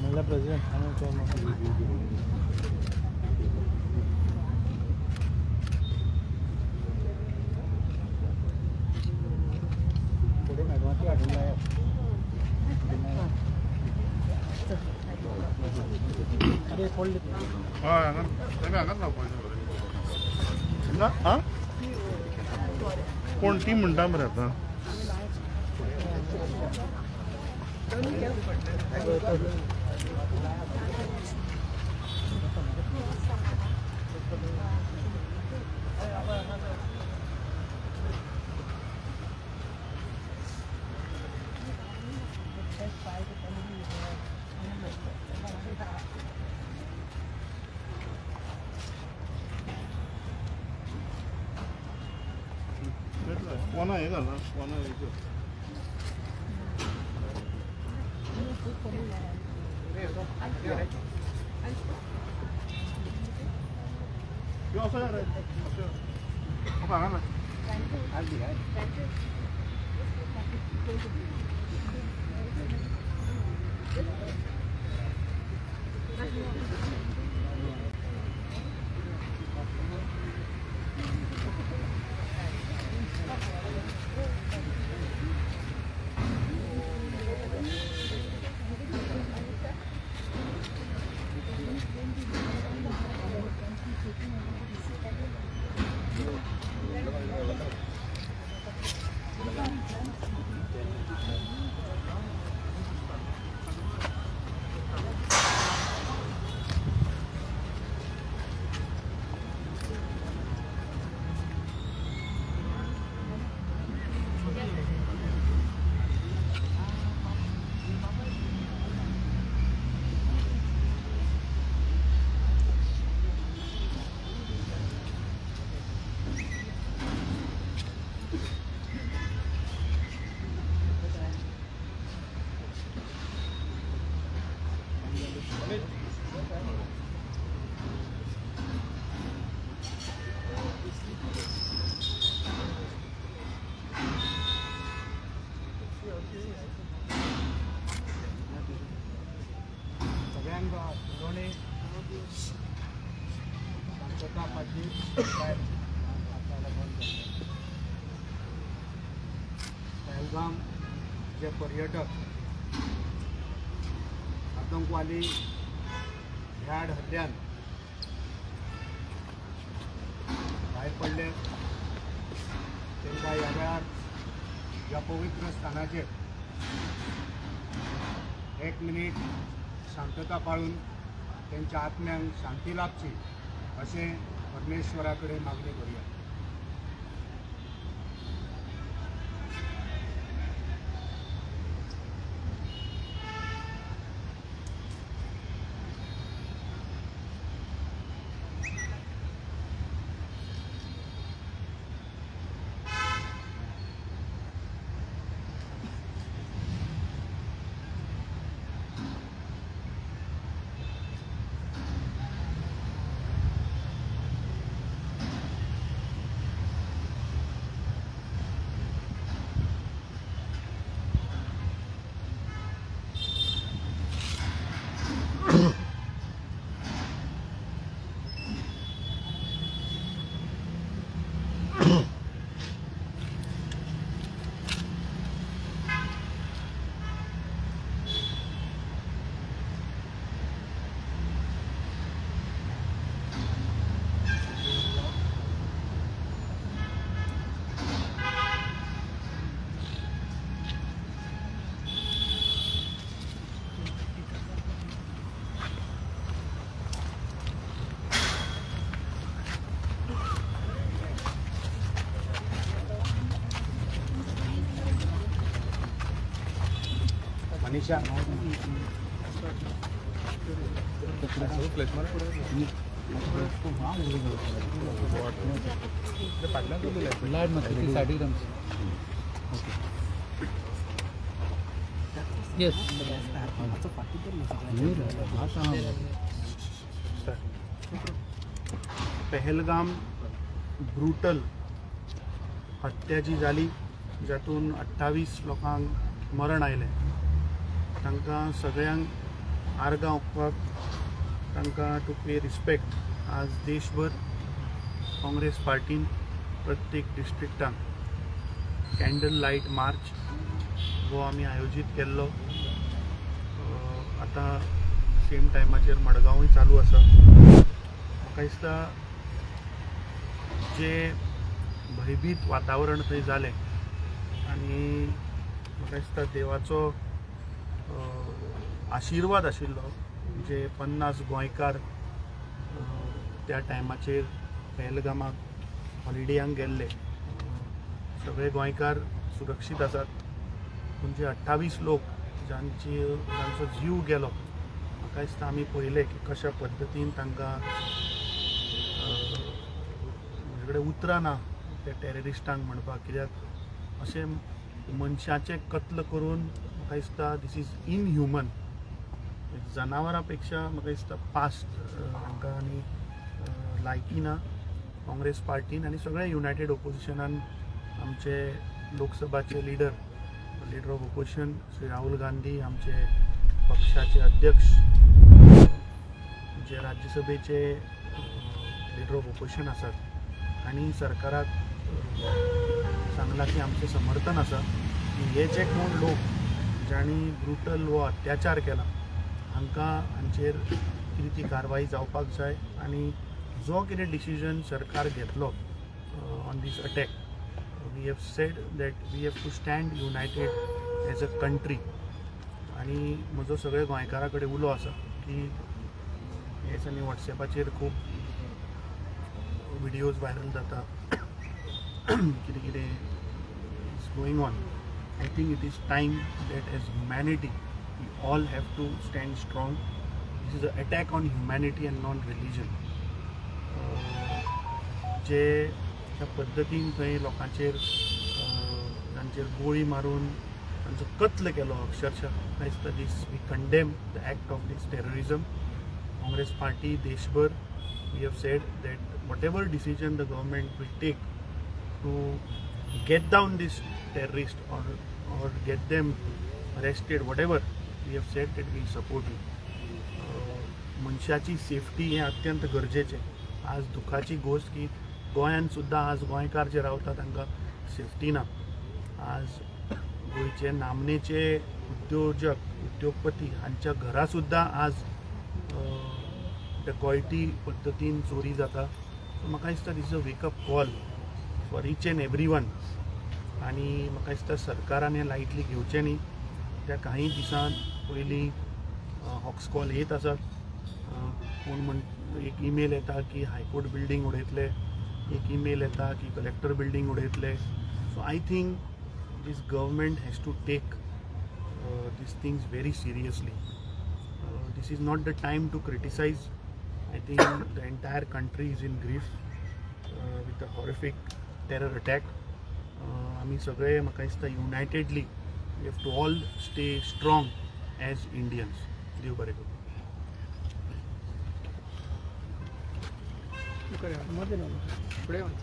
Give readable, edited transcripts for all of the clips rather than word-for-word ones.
मला प्रेझिडेंट. हय, हांगा तेमी हांगाच रावपाचें. ना, आं, कोण ती म्हणटा मरे आतां. कोणा हें घाला, कोणा हें. यो, असो या रे, असो या. हांगा ना. सगळ्यांक दोणी शांतता पाचवी बंद करता. पहलगाम जे पर्यटक आतंकवादी भ्याड हल्ल्यान भायर पडले, तांकां ह्या वेळार ह्या पवित्र स्थानाचेर एक मिनीट शांतता पाळून त्यांच्या आत्म्यांक शांती लाभची अशें परमेश्वरा कडेन मागणी करुया. मनीषा. येस. पहलगाम ब्रुटल हत्या जी जाली, जातून 28 लोकांक मरण आयलें, तांकां सगळ्यांक आर्गां ओंपपाक, तांकां टू पे रिस्पेक्ट, आज देशभर काँग्रेस पार्टीन प्रत्येक डिस्ट्रिक्टान कॅन्डल लायट मार्च हो आमी आयोजीत केल्लो. आतां सेम टायमाचेर मडगांवूय चालू आसा. म्हाका दिसता जे भंयभीत वातावरण थंय जालें आनी म्हाका दिसता देवाचो आशिर्वाद आशिल्लो जे 50 गोंयकार त्या टायमाचेर पहलगामाक हॉलिडेयांक गेल्ले, सगळे गोंयकार सुरक्षीत आसात. पूण जे 28 लोक जांचो जीव गेलो, म्हाका दिसता आमी पळयलें की कशा पद्दतीन तांकां, म्हजे कडेन उतरां ना त्या टॅररिस्टांक म्हणपाक, कित्याक अशें मनशाचें कत्ल करून म्हाका दिसता this is inhuman. जनावरां पेक्षा म्हाका दिसता पास्ट हांकां आनी लायकी ना. काँग्रेस पार्टीन आनी सगळे युनायटेड ओपोजिशनान, आमचे लोकसभाचे leader of opposition Shri Rahul Gandhi, आमचे पक्षाचे अध्यक्ष जे राज्यसभेचे लिडर ऑफ ओपोजिशन आसात, आनी सरकाराक सांगलां की आमचें समर्थन आसा की हे जे कोण लोक जांणी ब्रुटल हो अत्याचार केला, हांकां हांचेर कितें ती कारवाई जावपाक जाय. आनी जो कितें डिसिजन सरकार घेतलो on this attack, we have said that we have to stand united as a country. आनी म्हजो सगळ्या गोंयकारां कडेन उलो आसा की हे दिसांनी वॉट्सॅपाचेर खूब व्हिडियोज व्हायरल जाता, कितें कितें is going on. I think it is time that as humanity we all have to stand strong. This is a attack on humanity and non religion. जे ज्या पद्दतीन थंय लोकांचेर तांचेर गोळी मारून तांचो कत्ल केलो अक्षरशः, म्हाका दिसता this we condemn the act of this terrorism. Congress party देशभर we have said that whatever decision the government will take to get down this terrorist or get them arrested, whatever, we have said that we support you. मनशाची safety हें अत्यंत गरजेचें. आज दुखाची गोश्ट की गोंयांत सुद्दां आज गोंयकार जे रावता तांकां सेफ्टी ना. आज गोंयचे नामनेचे उद्योजक, उद्योगपती हांच्या घरा सुद्दां आज डकॉयटी पद्दतीन चोरी जाता. सो म्हाका दिसता this a wake up call for each and every one. आनी म्हाका दिसता सरकारान हें लायटली घेवचें न्ही. त्या काही दिसां पयलीं हॉक्स कॉल येत आसात. कोण म्हण एक ईमेल येता की हायकोर्ट बिल्डींग उडयतले, एक ईमेल येता की कलेक्टर बिल्डींग उडयतले. So I think this government has to take these things very seriously. This is not the time to criticize. I think the entire country is in grief with the horrific terror attack. आमी सगळे म्हाका दिसता unitedly we have to all stay strong as Indians. देव बरें करूं. फुडें वच.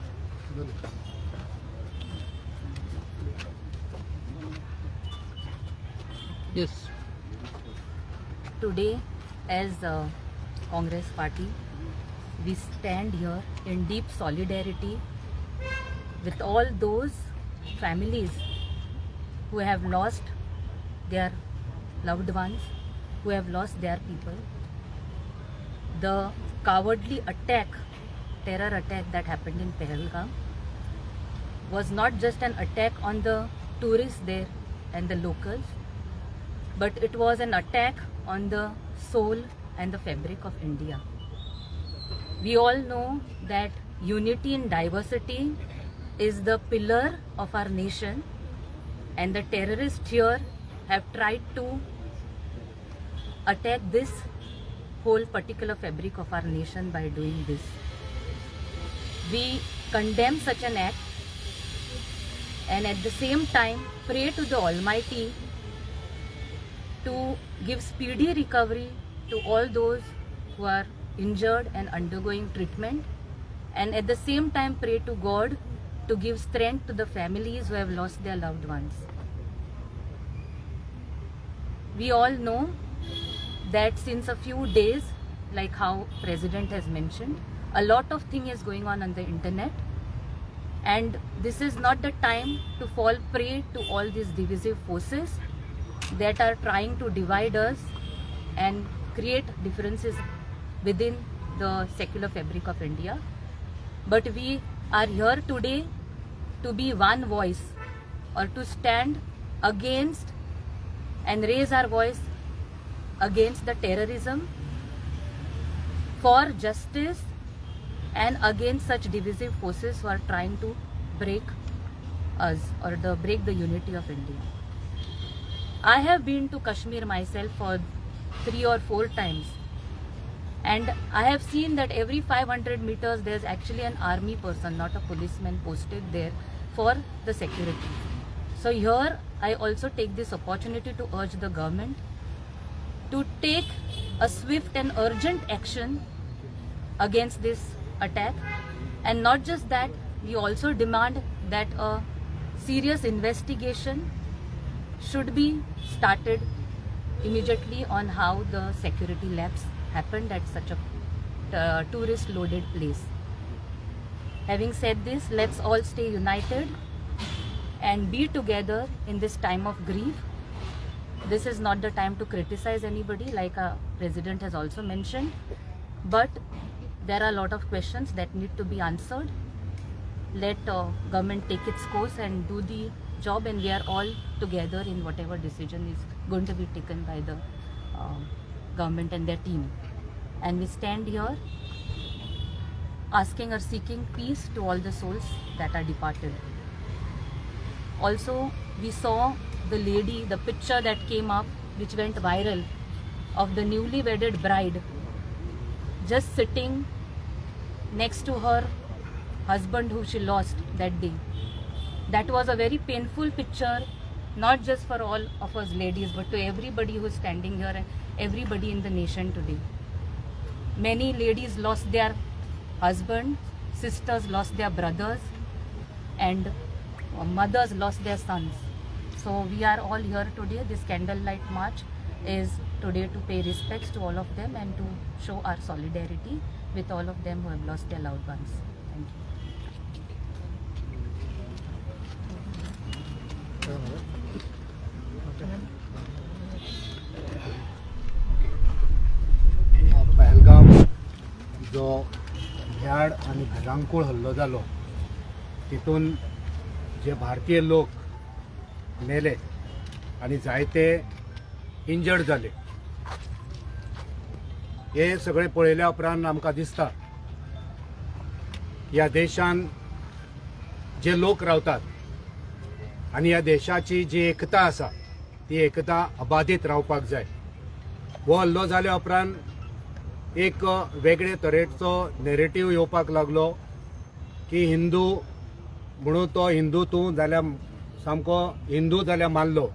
Yes. Today, as a Congress Party, we stand here in deep solidarity with all those families who have lost their loved ones, who have lost their people. The cowardly attack, terror attack that happened in Pahalgam was not just an attack on the tourists there and the locals, but it was an attack on the soul and the fabric of India. We all know that unity in diversity is the pillar of our nation, and the terrorists here have tried to attack this whole particular fabric of our nation by doing this. We condemn such an act and at the same time pray to the Almighty to give speedy recovery to all those who are injured and undergoing treatment, and at the same time pray to God to give strength to the families who have lost their loved ones. We all know that since a few days, like how President has mentioned, a lot of thing is going on the internet, and this is not the time to fall prey to all these divisive forces that are trying to divide us and create differences within the secular fabric of India. But we are here today to be one voice, or to stand against and raise our voice against the terrorism, for justice, and against such divisive forces who are trying to break us or the break the unity of India. I have been to Kashmir myself for 3 or 4 times, and I have seen that every 500 meters there's actually an army person, not a policeman, posted there for the security. So here I also take this opportunity to urge the government to take a swift and urgent action against this attack. And not just that, we also demand that a serious investigation should be started immediately on how the security lapse happened at such a tourist loaded place. Having said this, let's all stay united and be together in this time of grief. This is not the time to criticize anybody, like our president has also mentioned, but there are a lot of questions that need to be answered. Let government take its course and do the job, and we are all together in whatever decision is going to be taken by the government and their team. And we stand here asking or seeking peace to all the souls that are departed. Also, we saw the lady, the picture that came up, which went viral, of the newly wedded bride just sitting next to her husband who she lost that day. That was a very painful picture, not just for all of us ladies, but to everybody who is standing here and everybody in the nation today. Many ladies lost their husband, sisters lost their brothers, and mothers lost their sons. So we are all here today. This candlelight march is today to pay respects to all of them and to show our solidarity with all of them who have lost their loved ones. Thank you. Pahalgam जो भ्याड आनी भिरांकूळ हल्लो जालो तितून जे भारतीय लोक मेले आनी जायते इंजर्ड जाले, हे सगळें पळयल्या उपरांत आमकां दिसता ह्या देशान जे लोक रावतात आनी ह्या देशाची जी एकता आसा ती एकता अबाधीत रावपाक जाय. हो हल्लो जाल्या उपरांत एक वेगळे तरेचो नेरेटीव येवपाक लागलो की हिंदू म्हणून तो हिंदू तूं जाल्यार सामको हिंदू जाल्यार मारलो.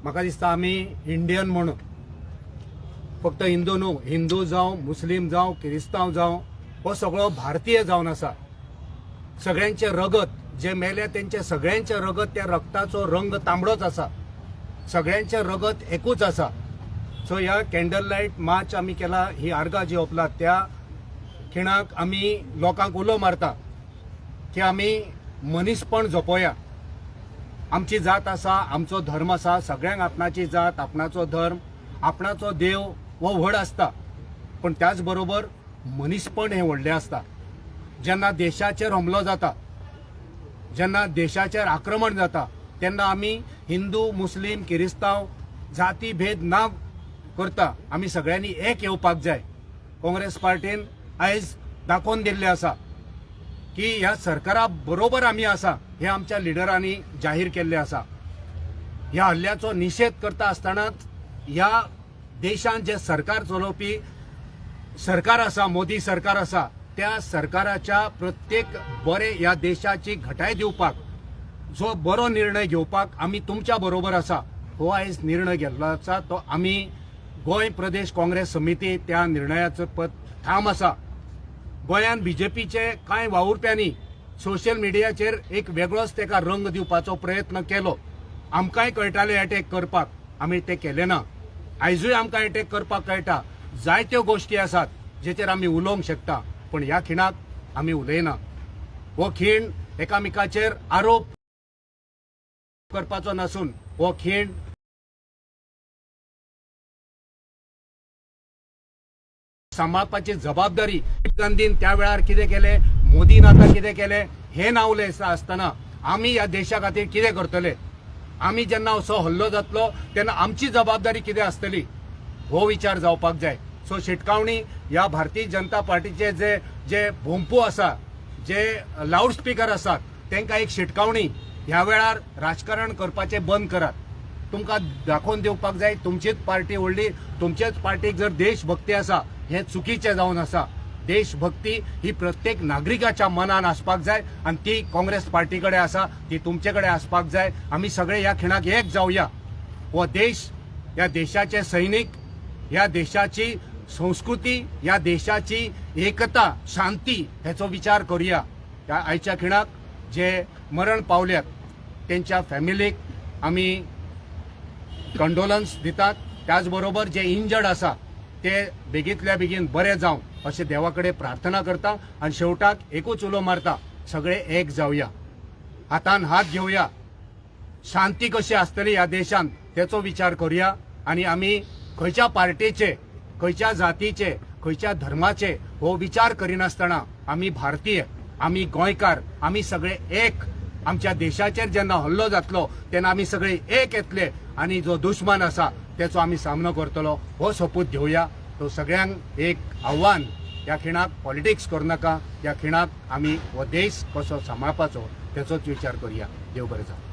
म्हाका दिसता आमी इंडियन म्हणून फक्त हिंदू न्हू, हिंदू जावं, मुस्लीम जावं, किरिस्तांव जावं, हो सगळो भारतीय जावन आसा. सगळ्यांचें रगत जे मेले तेंचें सगळ्यांचें रगत, त्या रगताचो रंग तांबडोच आसा, सगळ्यांचें रगत एकूच आसा. सो ह्या कॅन्डल लायट मार्च आमी केला, ही आर्गां जी ओंपला त्या खिणाक आमी लोकांक उलो मारता की आमी मनीसपण जपोया. आमची जात आसा, आमचो धर्म आसा, सगळ्यांक आपणाची जात, आपणाचो धर्म, आपणाचो देव हो व्हड आसता, पूण त्याच बरोबर मनीसपण हें व्हडलें आसता. जेन्ना देशाचेर हमलो जाता, जेन्ना देशाचेर आक्रमण जाता, तेन्ना आमी हिंदू, मुस्लीम, किरिस्तांव जाती भेद ना करता आमी सगळ्यांनी एक येवपाक जाय. काँग्रेस पार्टीन आयज दाखोवन दिल्लें आसा की ह्या सरकारा बरोबर आमी आसा, हें आमच्या लिडरांनी जाहीर केल्लें आसा. ह्या हल्ल्याचो निशेध करता आसतनाच ह्या देशांत जे सरकार चलोवपी सरकार आसा, मोदी सरकार आसा, त्या सरकाराच्या प्रत्येक बरे ह्या देशाची घटाय दिवपाक जो बरो निर्णय घेवपाक आमी तुमच्या बरोबर आसा. हो आयज निर्णय घेतलो आसा तो आमी गोंय प्रदेश काँग्रेस समिती त्या निर्णयाचो पद ठाम आसा. गोंयांत बीजेपीचे कांय वावुरप्यांनी सोशल मिडियाचेर एक वेगळोच तेका रंग दिवपाचो प्रयत्न केलो. आमकांय कळटाले अटॅक करपाक, आमी ते केले ना. आयजूय आमकां अटॅक करपाक कळटा. जायत्यो गोश्टी आसात जेचेर आमी उलोवंक शकता, पूण ह्या खिणाक आमी उलयना. हो खीण एकामेकाचेर आरोप करपाचो नासून हो खीण सांबाळपाची जबाबदारी. गांधीन त्या वेळार कितें केलें, मोदीन आतां कितें केलें हें ना उलयता आसतना आमी ह्या देशा खातीर कितें करतले, आमी जेन्ना असो हल्लो जातलो तेन्ना आमची जबाबदारी कितें आसतली हो विचार जावपाक जाय. सो शिटकावणी ह्या भारतीय जनता पार्टीचे जे जे भोंपू आसा, जे लावड स्पिकर आसात, तांकां एक शिटकावणी, ह्या वेळार राजकारण करपाचें बंद करात. तुमकां दाखोवन दिवपाक जाय तुमचीच पार्टी व्हडली, तुमचेच पार्टीक जर देशभक्ती आसा हें चुकीचें जावन आसा. देशभक्ती ही प्रत्येक नागरिकाच्या मनान आसपाक जाय आनी ती काँग्रेस पार्टी कडेन आसा, ती तुमचे कडेन आसपाक जाय. आमी सगळे ह्या खिणाक एक जावया. हो देश, ह्या देशाचे सैनीक, ह्या देशाची संस्कृती, ह्या देशाची एकता, शांती हेचो विचार करूया. ह्या आयच्या खिणाक जे मरण पावल्यात तेंच्या फॅमिलीक आमी कंडोलन्स दितात. त्याच बरोबर जे इंजर्ड आसा ते बेगीतल्या बेगीन बरे जावं अशें देवा कडेन प्रार्थना करता आनी शेवटाक एकूच उलो मारता, सगळे एक जावया, हातान हात घेवया, शांती कशी आसतली ह्या देशांत तेचो विचार करूया आनी आमी खंयच्या पार्टीचे, खंयच्या जातीचे, खंयच्या धर्माचे हो विचार करिनासतना आमी भारतीय, आमी गोंयकार, आमी सगळे एक. आमच्या देशाचेर जेन्ना हल्लो जातलो तेन्ना आमी सगळे एक येतले आनी जो दुश्मन आसा तेचो आमी सामनो करतलो हो सोपूत घेवया. तो सगळ्यांक एक आव्हान, ह्या खिणाक पॉलिटिक्स करूं नाका. ह्या खिणाक आमी हो देश कसो सांबाळपाचो तेचोच विचार करूया. देव बरें जावं.